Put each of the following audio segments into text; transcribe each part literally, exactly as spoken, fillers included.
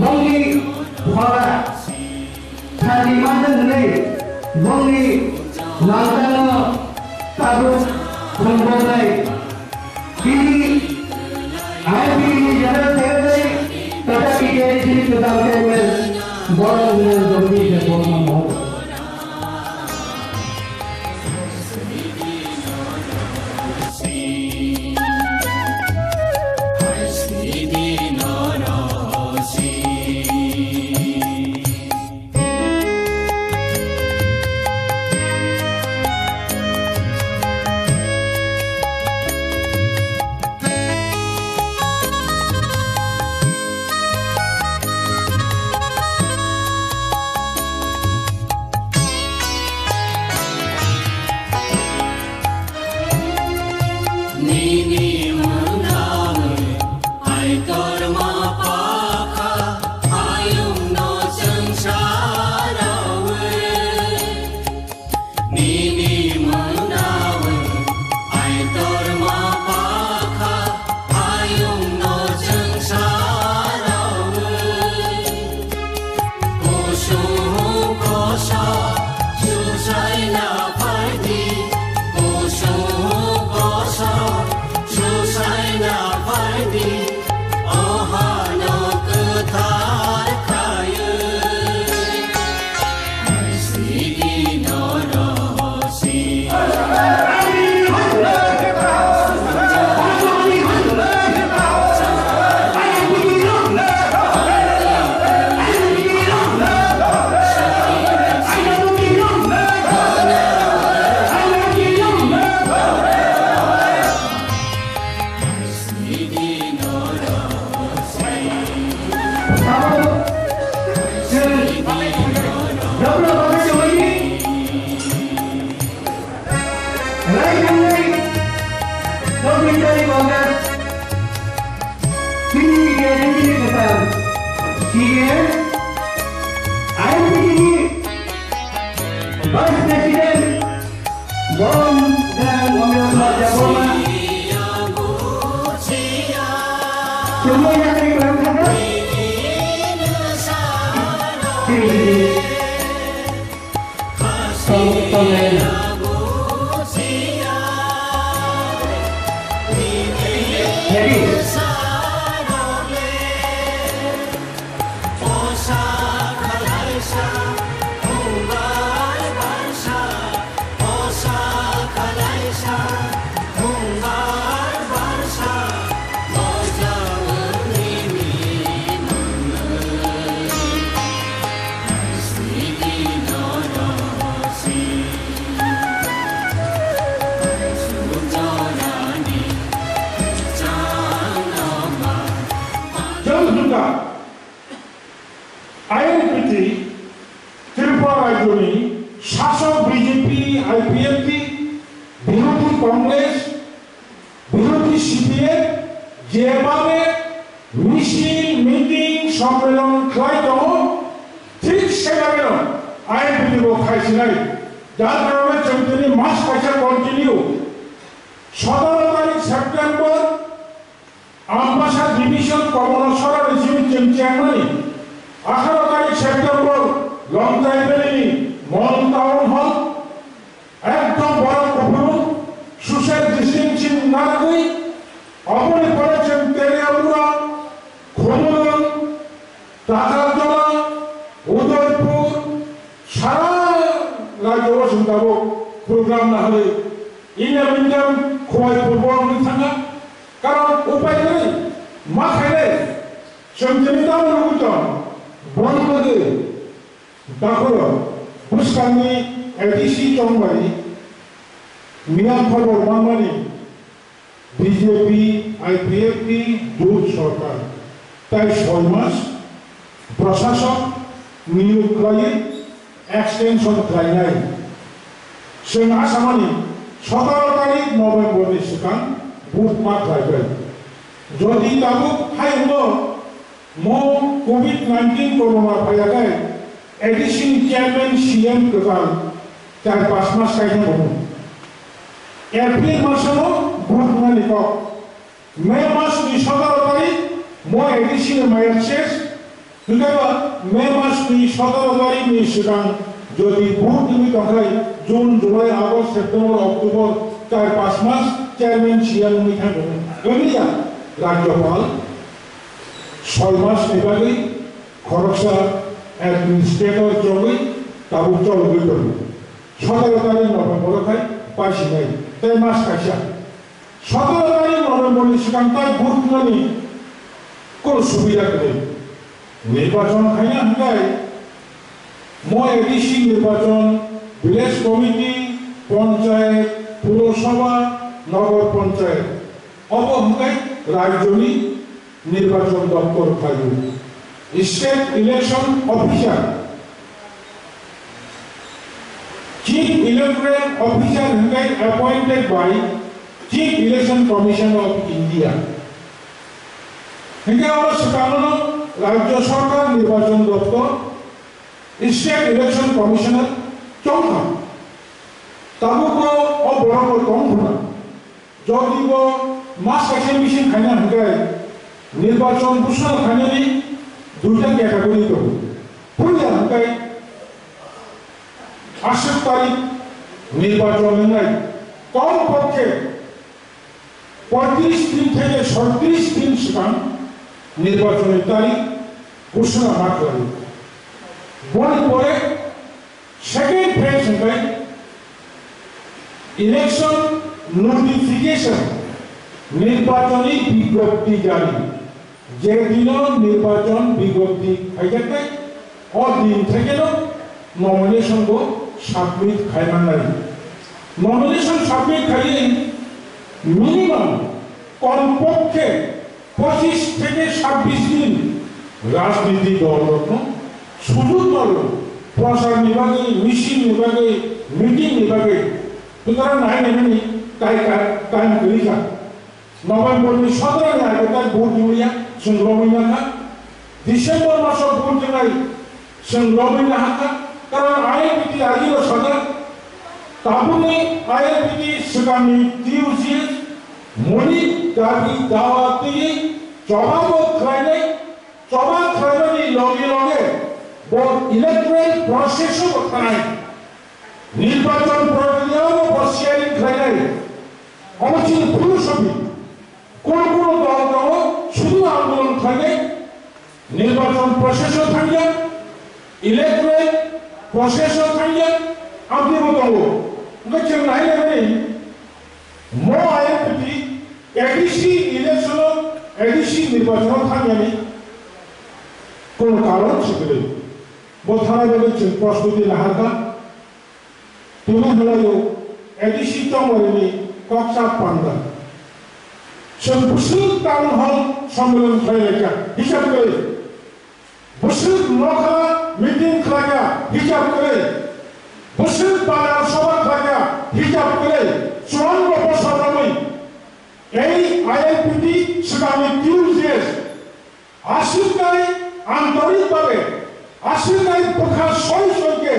Bongni khora sadi manjak hwnwi bongni langtangno tabuk khumbolnai. Bini I P ni General Secretary tata B J D C ni kwtal chairman Borom Hwna Jagadish Debbarma Mohoday. Nini mwndawi Aitor ma pakha ayungno chwngsarawi. Nini mwndawi Aitor ma pakha ayungno chwngsarawi. Kusung koso susaina phaidi, kusung koso susaina phaidi, o hano kwthar khaiwi. Sidi noro si. Vice President, Borom Debbarma Mohoday. Chumui yakni kwrwng thangkha. Tini tini. Tong, tong, tong. Ready? Jai Durga. I N P T Tripura rajyoni sasok B J P, I P F T, birodhi Congress, birodhi C P M jebabe misil, meeting, sommelon khlai tongo, thik sebageno I N P T bo khai sinai. Jar karone chwng tini mas kaisa continue. Sotoro tarik September, Ambasa Division Komolosora ni simi chwng chengmani, atharo tarik September, Longkai Valley ni Mall Town Hall, ekdom borok kuphuru, social distancing narwgwi, aboni pore chwng Teliamura, Khumulwng, Takarjala, Udaipur, sara rajyo o chwng tabuk program naharwi. India Indian Khowai football wngwi thangkha. Karon upai kwrwi ma khainai. Chwng tini tamo nugwi tong. Boni bagwi dakhoro bwskangni A D C tongbai miyang khobor manmani B J P, I P F T, jut sorkar tai soi mas prasasok niyok khlaiwi extension khlainai. Chwng asamani sotoro tarik November ni swkang vote ma khlaibai. Jodi tabuk hai wngno mo covid nineteen corona phaiyakhai, A D C ni chairman C M kwtal char pas mas kaisa bono. April masano vote wngnani kok. May mas ni sotoro tarik mo A D C ni mayat ses. Hwnkhe ba May mas ni sotoro tarikh ni swkang jodi vote wngwi tongkhai, June, July, August, September, October, char panch mas chairman C E M wngwi thangkha. Wngya, Rajyapal soi mas ni bagwi khoroksa administrator chongwi tabuk chologwi tongo. Sotoro tarikh November o khai paisinai, tei mas kaisa. Sotoro tarikh November ni swkang tai vote wngnani kono subida kwrwi. Nirbachon khaina hwnkhe mo A D C nirbachon, village committee, panchayat, purosabha, nogor panchayat. Obo hwnkhe rajyoni nirbachon doptor khlaio. State Election Officer, Chief Electoral Officer hwnkhe appointed by Chief Election Commission of India. Hwnkhe oro swkango Rajya Sarkar Nirbachon Doptor, State Election Commissioner chongkha. Tabukbo o borokbo tongphuna. Jodi bo mas kaisa meeting khaina hwnkhe nirbachon busana khainani duita category tongo. Puila hwnkhe aswk tarikh nirbachon wngnai, kom pokhe poitris din theke soitris din swkang nirbachonni tarikh busana ma khlaio. Boni pore second phase hwnkhe election notification, nirbachoni bigjopti jari. Je dino nirbachon bigjopti khaijaknai, o din thekeno nomination bo submit khaimannai. Nomination submit khaiwi minimum kom pokhe pochis theke sabbish din rajniti dol rokno sujug rwdi, prochar ni bagwi, misil ni bagwi, meeting ni bagwi, sutorang nai nai nani tai ka-, time kwrwi kha. November ni sotoro ni age tai vote wngya, chwng romwi nangkha. December maso vote wngnai, chwng romwi nahakha. Karon I L P T agi rw sajak. Tabukni I L P T swkangni T U G S moni dabi dawa twiwi chobabo khlainai, choba khlainani loge loge bo electoral process o bo thanai. Nirbachon prokriya o bo sharing khlainai. Omo chini philosophy. Kono kono dol tongo, sudu andolon khlainai, nirbachon process o thangya, electoral process o thangya, amtwi bo tongo. Wngkha chwng nai nai mani, mo I L P T A D C election o, A D C nirbachon o thangyani kono karon se kwrwi. Bo thanai bagwi chwng prostuti naharkha. Tini hwlaio A D C chongmarini koksa panda. Chwng bwswk town hall sammilan khlai laikha, hisab kwrwi. Bwswk nokha meeting khlaikha, hisab kwrwi. Bwswk bazar sobha khlaikha, hisab kwrwi. Chuan bo bwsa romwi. Ei I L P T swkangni T U G S aswk kai antorik bhabe, aswk kai bwkha soi soi khe,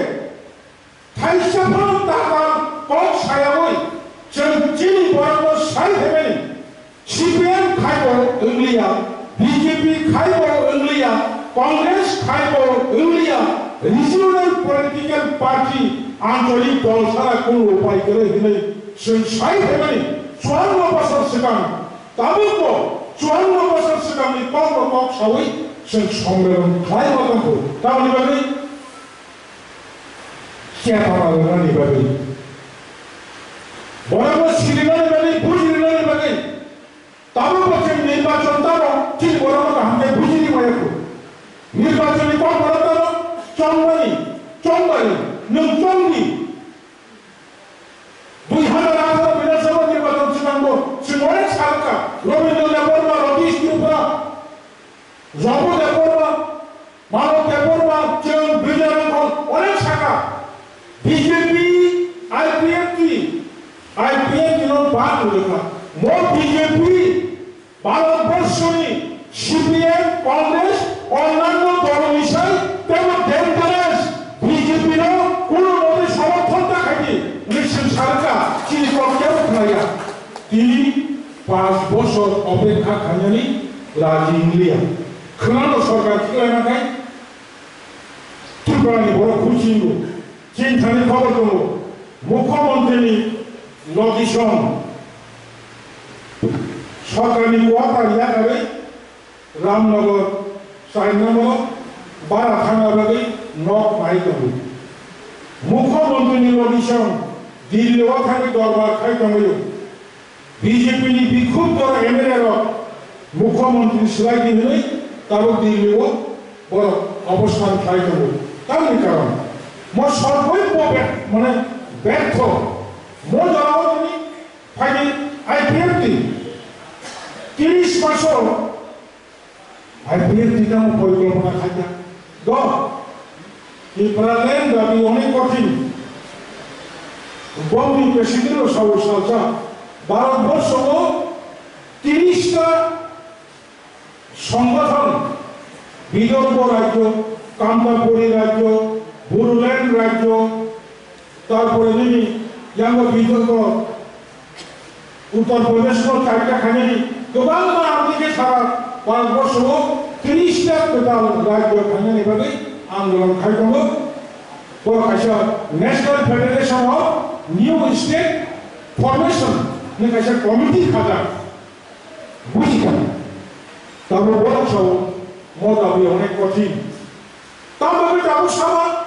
thaisa phano takal kok sayaui chwng chini borokno sai phaimani, C P M khaibo wngliya, B J P khaibo wngliya, Congress khaibo wngliya, regional political party, antorik dol sara kunu upai kwrwi hwnwi chwng sai phaimani, chuango bosor swkang. Tabukbo chuango bosor swkangni kokno kok saui chwng sommeron khlaiwi tongkhu. Tamoni bagwi? Chepama rwnani bagwi. Borokno sirinani bagwi, bujirinani bagwi. Tabukbo chwng nirbachon tamo, chini borokno kaham khe bujiri maya kho. Nirbachonni kok borok tamo, chongmani, chongmani, nwng chongdi. Dui hazar atharo Bidhan Sabha nirbachon swkango chwng onek salka Rabindra Debbarma, Ratish Tripura, Jabo Debbarma, Mano Debbarma, chwng Bijoy Rangkhol onek saka B J P, I P F T, I P F T no bad wngkha. Mo B J P Bharat borshoni C P M, Congress, onnanno doloni sai tebo dangerous. B J P no kuno mote somorthon ta khaidi, hwnwi chwng sarkha, chini kok kebo khnaya. Tini panch bosor opekha khainani raji wngliya. Khwnano sorkar khiklaina khai, Tripura ni borok khuchingo. Chini thani khobor tongo. Mukhyamantri ni location. Sorkar ni quarter yakarwi Ramnagar, Chainamar, bara thangna bagwi nok nai tongo. Mukhyamantri ni location Delhi o thangwi dorbar khai tongo. B J P ni bikhuk dol M L A rok Mukhyamantri swlai di hwnwi tabuk Delhi o borok obosthan khlai tongo. Tamni karon mo sorkar bo be-, mane bertho. Mo jorao tini phaidi I P F T ni tiris bosor I P F T tamo porikolpona khaikha. Do, Tipraland dabi onek kothin. Bongni president o sao salsa. Bharat borso o tiris ta songothon, Bidorbo rajyo, Kamtapuri rajyo, Bodoland rajyo, tarpore nini yango Bidorbo, Uttar Pradesh no charta khainani, kwbangma amtike sara Bharatborsho o tiris ta kwtal rajyo khainani bagwi andolon khai tongo. Bo kaisa National Federation of New State Formation ni kaisa committee khajak. Buji kha. Tamo borok sao mo dabi onek kothin. Tamo bagwi tabuk sama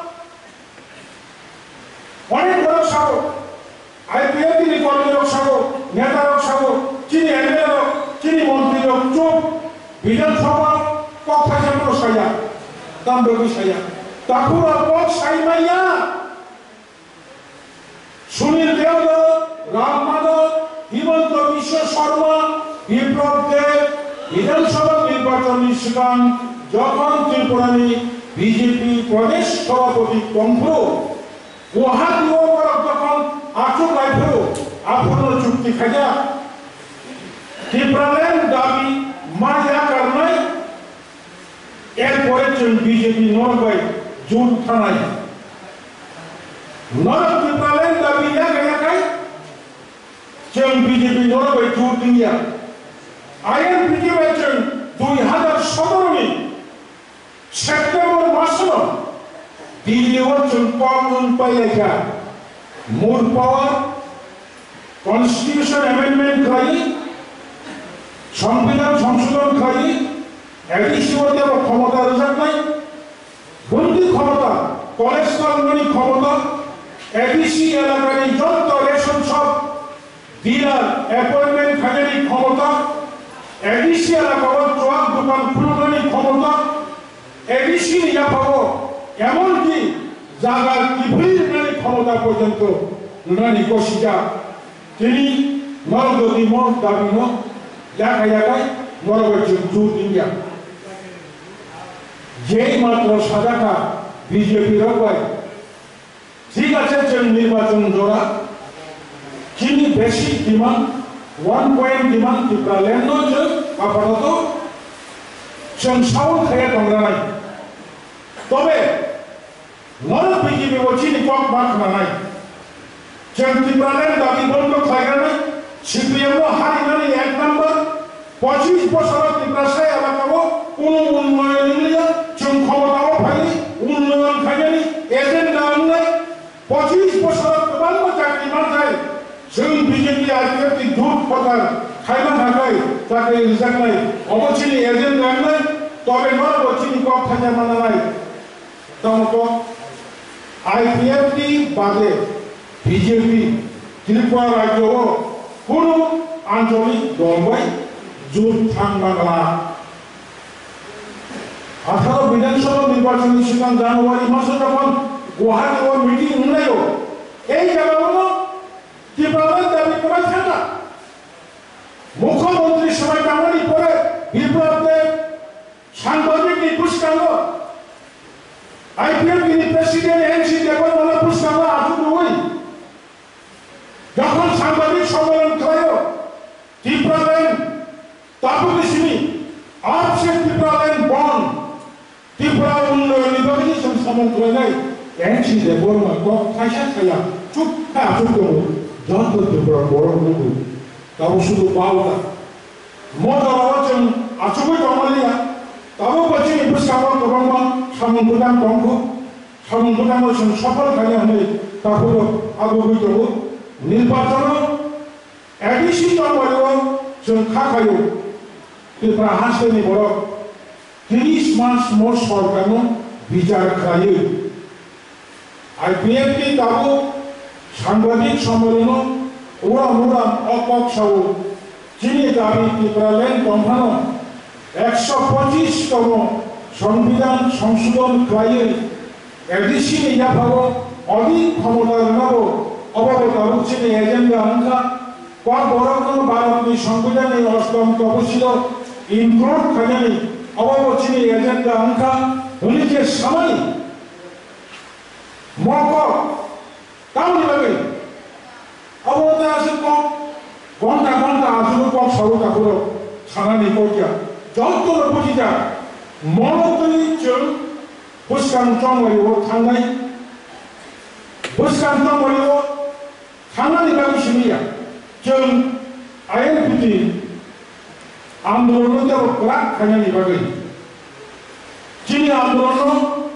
Onek borok sao, I P F T ni kormi rok sao, neta rok sao, chini M L A rok, chini montri rok chup, Bidhan Sabha kok thaisa phano saya, tamo bagwi saya. Takhuk rok kok sai manya. Sunil Deodar, Ram Madhav, Himanta Biswa Sarma, Biplab Deb, Bidhan Sabha nirbachon ni swkang jokhon Tripura ni B J P Pradesh Sabhapati tongphuru, Guwahati o borok jokhon achuk lai phuru, aphuru no chukti khaijak. Tipraland dabi ma yakarnai, er pore chwng B J P norok bai jut thanai. Norok Tipraland dabi yakai yakai, chwng B J P norok bai jut tongya. I N P T bai chwng dui hazar sotoro ni September masono Delhi o chwng kok wng pai laikha. More power, constitution amendment khlai, Songbidan songsodhon khlai, A D C o tebo khomota rwjaknai, bundi khomota, college talnani khomota, A D C elakani jotto ration shop, dealer appointment khainani khomota, A D C elakao chuak dukan khuluknani khomota, A D C ni yaphao emonki jaga kiphilwi rwnani khomota porjonto rwnani kosijak. Tini norok jodi mo dabi no yakha yakhai norok bai chwng jut wngya. Jei matro sajak kha B J P rok bai. Thik ache, chwng nirbachon jora chini basic demand, one point demand Tipraland no chwng apatot chwng saun khaya tongranai. Tobe norok B J P bo chini kok ma khwnanai. Chwng Tipraland dabi bondo khlaigranai, C P M no harinani ek number, Pochis bosoro Tiprasa elakao kunu unnoyon wngliya, chwng khomotao phaiwi unnoyon khainani agenda wngnai. Pochis bosoro kwbangma chakri manjai, chwng B J P I P F T jut photar khaima thakai chakri rijaknai, obo chini agenda wngnai, tobe norokbo chini kok thaisa mananai. Tamo kok I P F T bade B J P Tripura rajyo o kunu ancholik dol bai jut thang mangla. Atharo Bidhan Sabha nirbachon ni swkang January maso jokhon Guwahati o meeting wnglaio, ei jagao no Tipraland dabi kwbai thangkha. Mukhyamantri swbai tangmani pore Biplab Deb sangbadik ni bwskango I P F T ni president N C Debbarma no bwskango achuk rwui jokhon sangbadik sommelan khlaio, Tipraland tabukni simi Upset Tipraland Bandh, Tripura unnoyonni bagwi chwng samung khlainai, N C Debbarma kok thaisa thaya chuk kha achuk tongo, joto Tripura borok nukgo. Tabuk sudu bauta. Mo jorao chwng achugwi tongmaliya, tabukbo chini bwskango kwbangma samung kwthang tongkho. Samung bwtangno chwng sophol khaina hwnwi takhuk rok agugwi tongo. Nirbachono A D C tongbaio chwng kha khaio. Tripura hasteni borok tris mas mo sorkarno bichar khlaiwi I P F T tabuk sangbadik sommelono uram uram o kok sao. Chini dabi Tipraland tongphano ekso pochis tomo Songbidan songsodon khlaiwi A D C ni yaphao odik khomota rwnabo, obo bo tabuk chini agenda wngkha. Kokborokno Bharatni Songbidanni ostom topsilo include khainani, obo bo chini agenda wngkha hwnwi khe samani. Mokok tamoni bagwi abo ta aswk kok gonta gonta aswk kok sawi takhurok sanani kokya jottono bujijak. Mono twi chwng bwskang chongmani-o thangnai, bwskang chongmani-o thangnani bagwi simi ya. Chwng I N P T andolonno teibo kwrak khainani bagwi, chini andolonno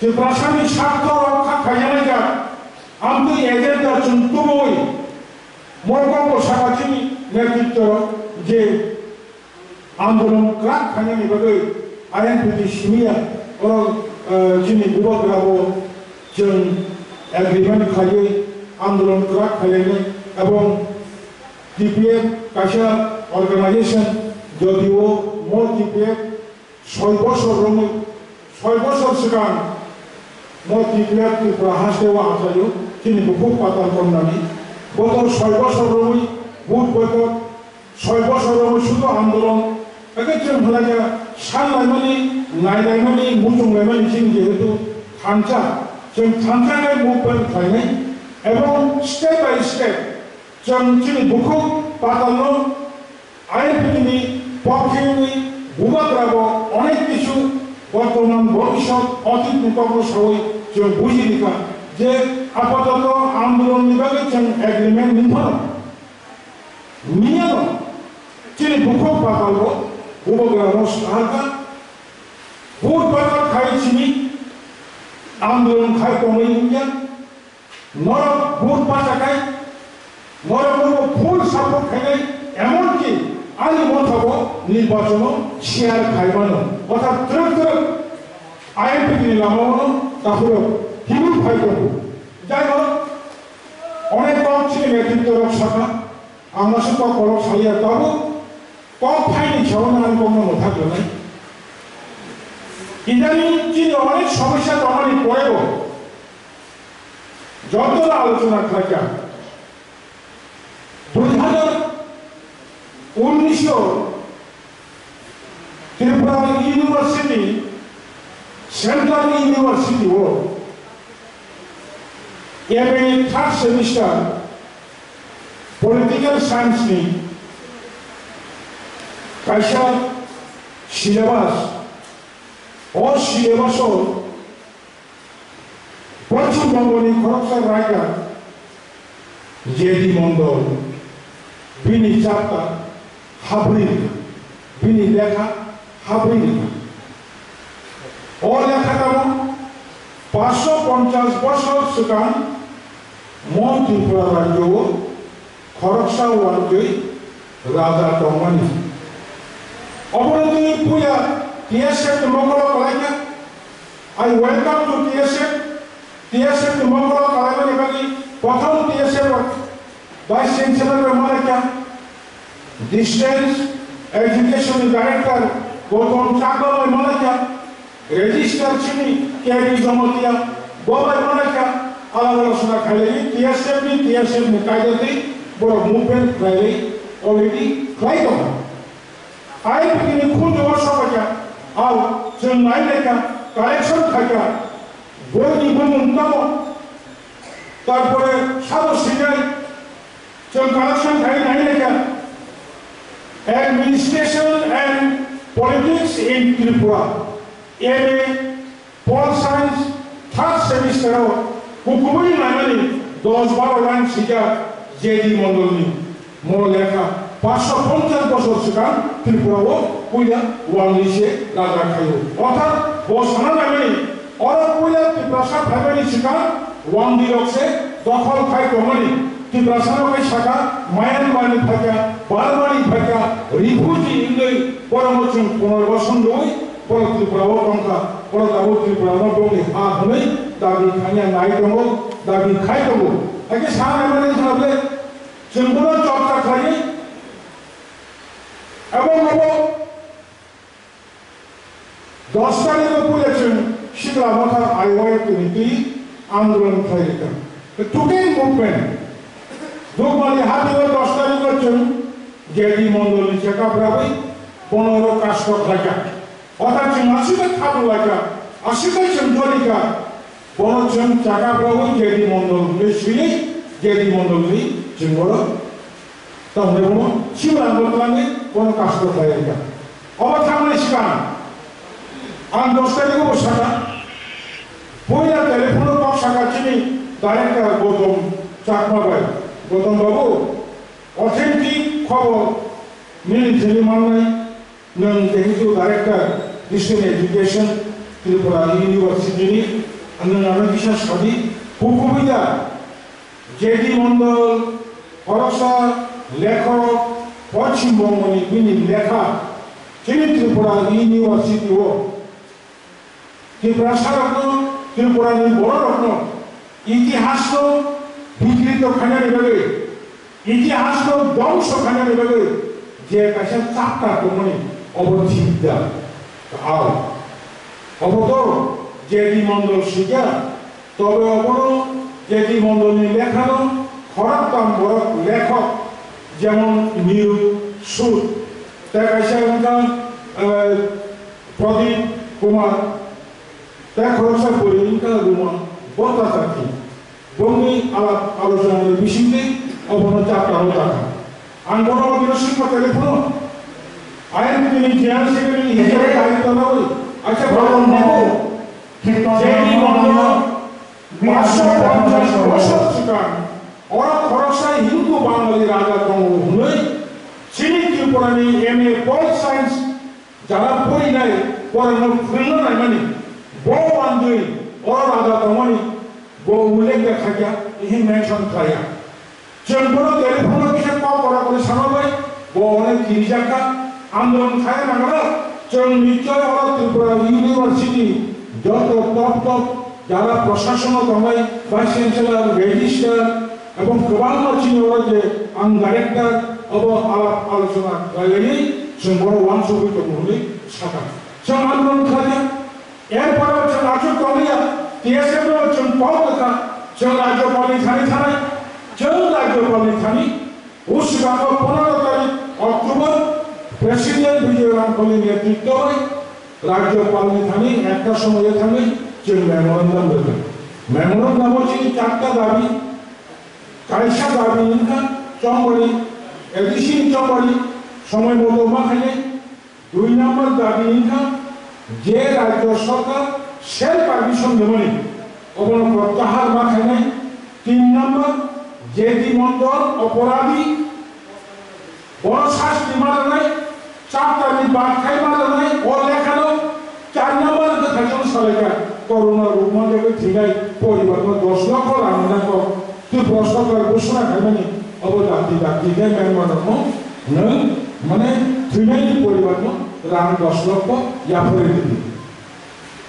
Tiprasani sartho rokha khainani jak, amtwi agenda chwng tubui mokok bo saka chini netritwo je andolon kwrak khainani bagwi I N P T simi ya, oro, eh, chini bubagra bo chwng agreement khaiwi andolon kwrak khainani, ebong T P F kaisa organization, jodio mo T P F soi bosor romwi, soi bosor swkang mo T P F Tripura hasteo achaio chini bukhuk patal komnani, botor soi bosor romwi, but boikot, soi bosor romwi sudo andolon, eke chwng hwnlaikha, sanlaimani, nailaimani, muchunglaimani chini jehetu thansa, chwng thansa khe movement khlainai, ebong step by step chwng chini bukhuk patalno I N P T ni pokhe wngwi bubagra bo onek kichu bortoman, bhobishyot, otit ni kokno sawi chwng buji rikha je apatoto andolon ni bagwi chwng agreement ni phano. Miyano chini bukhuk patal bo bubagra no swkang kha. Vote boycott khai chini andolon khai tongwi wngya. Norok vote pacha khai, norok no full support khainai, emonki ani motha bo nirbachono share khai mano. Orthat twrwk twrwk I N P T ni lama o no takhurok himwi phai tongo. Jai hok, onek kok chini netritwo rok sakha, ang masuk kok kolok saya, tabuk kok phaini sawi nang kok no mothak rwnai. Idani chini onek somosya tongmani porebo joto alochona khlaikha. Dui hajar unnish o Tripura University, Central University o M A third semester Political Science ni kaisa syllabus, o syllabus o Poschim Bongoni khoroksa writer J D Mondol, bini chapter habri rikha, bini lekha habri rikha. O lekha tamo paanch sho ponchas bosor swkang mo Tripura rajyo o khoroksa uansoi raja tongmani. Obono twi puila T S F ni mokolo kwlaikha. I welcome to T S F. T S F ni mokolo kwlaimani bagwi prothom T S F Vice Chancellor bai malaikha. Distance Education ni Director Gautam Chakma bai malaikha. Register chini K B Jamatia bo bai malaikha. Alak alak sona khailai T S F ni, T S F ni kaida twi borok movement khlailai already khlai tongo. I P T ni khunjugo sobaikha, ao chwng nailaikha, collection khaikha, boini bumung tamo, tarpore sabo sinai, chwng collection khai nailaikha, Administration and Politics in Tripura, M A Pol Science third semester o kukumui naimani dos baro line swijak J D Mondolni mo lekha paanch sho ponchas bosor swkang Tripura o puila wangwi se raja khaio. Orthat bo sana naimani Oro puila Tiprasa phaimani swkang wangdi rok se dokhol khai tongmani. Tiprasa no khai saka Myanmar ni phaikha, Burma ni phaikha, refugee wngwi borok no chwng punarbasan rwui borok Tripura o tongkha. Borok tabuk Tripura no bongni ha hwnwi dabi khanya nai tongo, dabi khai tongo. Hakhe sana mani khna ble chwng bono chorcha khlaiwi abo abo Dos tarikh o puila chwng Sikla Mothar I Y F ni twi andolon khlai rwkha. The Tuken movement. Dukmani hati o dos tarikh o chwng J D Mondol ni check up ragwi bono oro custody khlaikha. Otha chwng aswk khe khabu laikha, aswk khe chwng jolikha. Bono chwng chaka rogwi J D Mondol hwnwi swiwi J D Mondol hwnwi chwng bono tamo hwnwi bono Sibrang bo twlangwi bono custody khlai rwkha. Obo thangmani swkang ang dos tarikh o bo saka, puila telephone o kok saka chini director Gautam Chakma bai, Gautam babu, authentic khobor nini thani mannai. Nwng jehetu director Christian Education Tripura University ni, nwng ano kisa sadi, hukubida J D Mondol, khoroksa lekhok, Poschim Bongo ni bini lekha, chini Tripura University o Tiprasa rokno, Tripura ni borok rokno itihas no bikrito khainani bagwi, itihas no dongso khainani bagwi je kaisa chapter tongmani obo thik da. Ao. Obo to J D Mondol sikya, tobe obono J D Mondol ni lekha no khoroktam borok lekhok, jemon Niru, Sud, tei kaisa wngkha, eh, Pradip Kumar, tei khoroksa bwrwi wngkha Ruma Bhattacharjee. Bongni alap alochonani bisingtwi obono chapter o dakha. Ang bono bini singmo telephone o. Ayang bini J R C ni hijab kari tanawi. Acha, Bharat Babu, J D Mondol, paanch sho ponchas bosor swkang oro khoroksa Hindu Bangali raja tongo hwnwi chini Tripura ni M A Pol Science jara porinai borokno phwrwngna naimani bo wandwi oro raja tongmani bo ullekh khaikha, ihi mention khlaiya. Chwng bono telephone o kisa kok kora kori sama bai bo onek kirijak kha, andolon khai nangala. Chwng nichoi oro Tripura University joto top top jara prashasono tongnai, Vice Chancellor, Registrar, ebong kwbangma chini oro je ang director, obo alap alochona khlaiwi chwng bono uansugwi tongo hwnwi sakha. Chwng andolon khlaiya, erpore chwng achuk tongliya, T S F no chwng kok kwkha, chwng Rajyapalni thani thanai, chwng Rajyapalni thani, o swkango pondro tarik October President Bijoy Ramkali netritwo bai Rajyapalni thani ekta somoyo thangwi chwng memorandum rwkha. Memorandum o chini charta dabi, kaisa dabi wngkha chongmani, A D C ni chongmani somoi moto ma khainai. Dui number dabi wngkha je Rajya Sarkar self permission rwmani, obono protyahar ma khainai. Tin number, J D Mondol oporadhi, bono sasti ma rwnai. Chapter ni bad khai ma rwnai, o lekhano char number wngkha khaisano salaikha, corona rok ma jagwi thwinai poribar no dos lokho rang rwnai kok. Twi proshno khlai ghosona khaimani, obo dakti dakti khe member rokno nwng mane thwinaini poribar no rang dos lokho yaphari rwdi.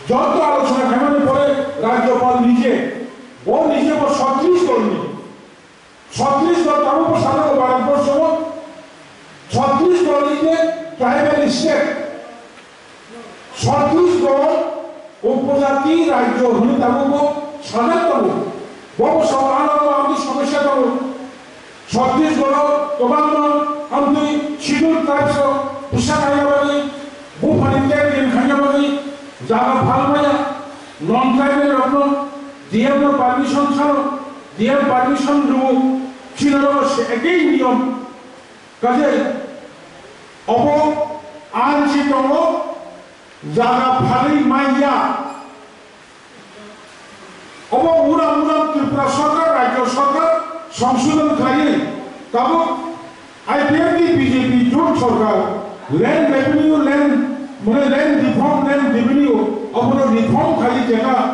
Joto alochona khaimani pore Rajyapal nije, bo nije bo chhatris dolni, chhatris dol tabuk bo sana ko Bharat borsho o chhatris dol nije tribal state. Chhattisgarh upojati rajyo hwnwi tabukbo sajak tongo. Bo bwskango ano ano amtwi somosya tongo. Chhattisgarho kwbangma amtwi Scheduled Tribes rok bwsa khaina bagwi, buphani tek din khaina bagwi jaga phalmaya, non tribal rokno D M no permission sano, D M permission rwo, chini oro se ekei niyom. Kaje obo ain si tongo, jaga phalwi manya. Obo uram uram Tripura Sarkar, Rajya Sarkar songsodhon khlaiwi tabuk I P F T B J P jot sarkar land revenue, land, mane land reform, land revenue, obono reform khlaiwi jeta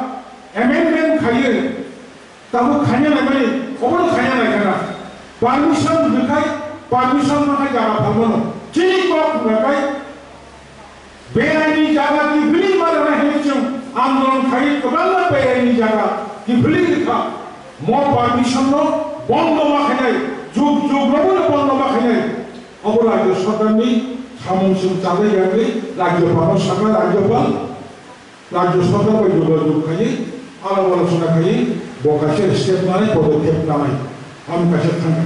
Amendment khaiwi, tabuk khaina naimani, obono khaina naikhana. Permission rwkhai, permission mankhai jaga phalmano. Chini kok rwkhai, beraini jaga kiphilwi ma rwna hinwi chwng andolon khaiwi kwbangma beraini jaga kiphilwi rwkha. Mo permission no bondo ma khainai, jug jug rogo no bondo ma khainai. Obo rajya sarkarni samung chwng chajak yangwi rajyapalno sakha, rajyapal Rajya Sarkar bai jogajog khaiwi, alap alochona khaiwi, bo kaisa step nanai, podokkhep nanai. Ang kaisa thangkha.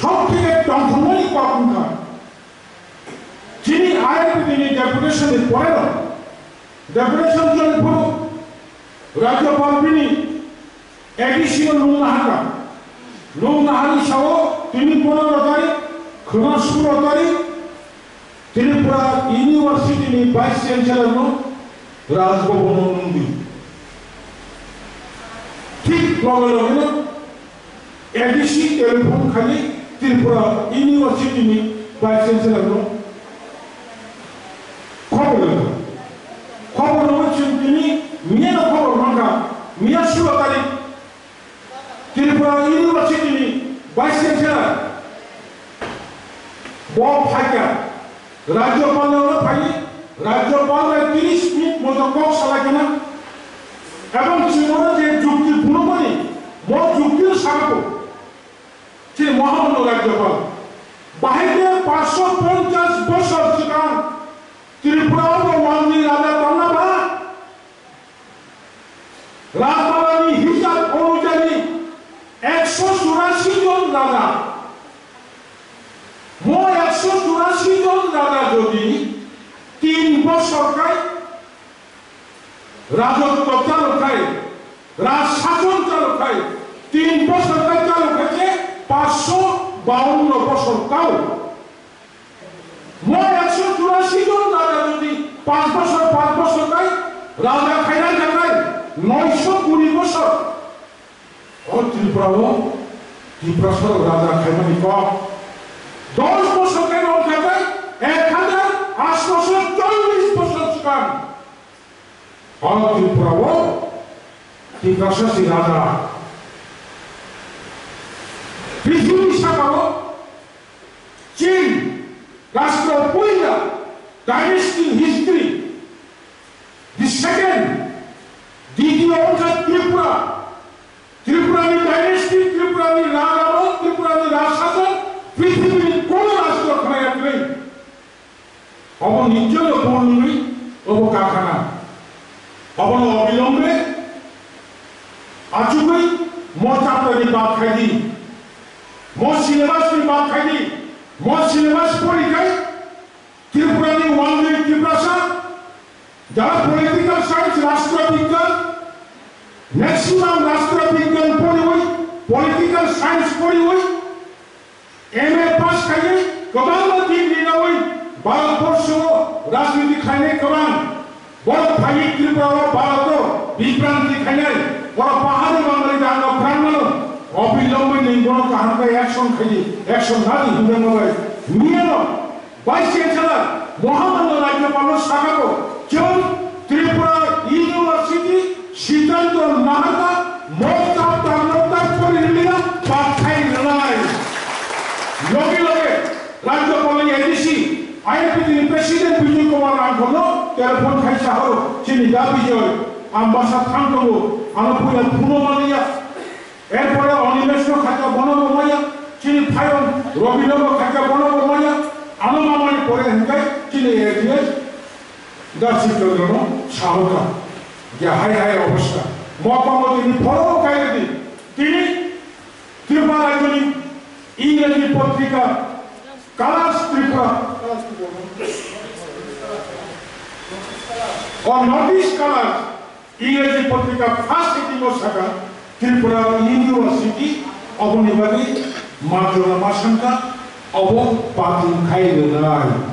Thok thike tongthokmani kok wngkha. Chini I R P T ni deputation ni porero, deputation choli phuru Rajyapal bini A D C no lungna hakha. Lungna hani sao tini pondro tarik, khwna solo tarik, Tripura University ni Vice Chancellor no Raj Bhavan o nungdi. Thik loge loge no A D C telephone khaiwi Tripura University ni Vice Chancellor no khobor rwkha. Khobor rwui chwng tini miya no khobor mankha, miya solo tarik Tripura University ni Vice Chancellor bo phaikha, Rajyapal no phaiwi, Rajyapal bai tris minute moto kok salai khna, ebong chwngno je jukti phunukmani, mo jukti no sakha, chini Mahamanno Rajyapal, bahai khe paanch sho ponchas bosor swkang Tripura o bo wngwi raja tongna ba? Rajmalani hisab onujai ekso churashi jon raja. Mo ekso churashi jon raja jodi tin bosor khai rajotto chalo khai, raj shason chalo khai, tin bosor khai chalo khai je paanch sho bawanno bosor kao. Mo ekso churashi jon raja jodi panch bosor, panch bosor khai raja khaina jagai noisho kuri bosor. O Tripura o Tiprasa rok raja khaimani kok. Dos bosor khai rok khatai ek hajar atsho chollish bosor swkang. O Tripura o Tiprasa si raja. Prithibi saka o Chin, rashtra puila, dynasty history. The second, ditiyo wngkha Tripura. Tripura ni dynasty, Tripura ni raja rok, Tripura ni rajshason, prithibi ni kono rashtra khwlaiya kwrwi. Obo nijjolo bul nungwi obo kakhana. Obono obilombe achugwi mo chapter ni bak khai di. Mo syllabus ni bak khai di. Mo syllabus pori khai Tripura ni wangwi Tiprasa jara political science rashtra bigyan, maximum rashtra bigyan poriwi, political science poriwi, M A pass khaiwi kwbangma din rinawi Bharatborsho rajniti khlainai kwbang. Borok phaiwi Tripura o Bharat o bibranti khlainai. Borok pahari bangmani dano kwrang mano. Obilombe nwng bono kaham khe action khaidi, action nadi hwnwi mano. Miyano Vice Chancellor Mohammad Rajyapal no sakago, chwng Tripura University Siddhanta Naharda mokta tarnokta pori rwliya pathai rwnai. Loge loge Rajyapal ni A D C, I R P T ni President Bijoy Kumar Rangkho no telephone khai sahoro chini da Bijoy, ang bwsa thang tongo, ano puila phuno maliya. Erpore Animesh no khaikha bono bo maya, chini phaiyong Robino bo khaikha bono bo maya, ano mamani pore hinkai chini A D S Dasi Chandra no sahokha. Ya hai hai obostha. Mokma mo tini phoro kai di. Tini Tripura Rajyoni Ingreji Patrika Colors Tripura. O North East Colors Ingreji patrika first edition o saka Tripura University oboni bagwi majora ma sangka obo patin khai rwnai.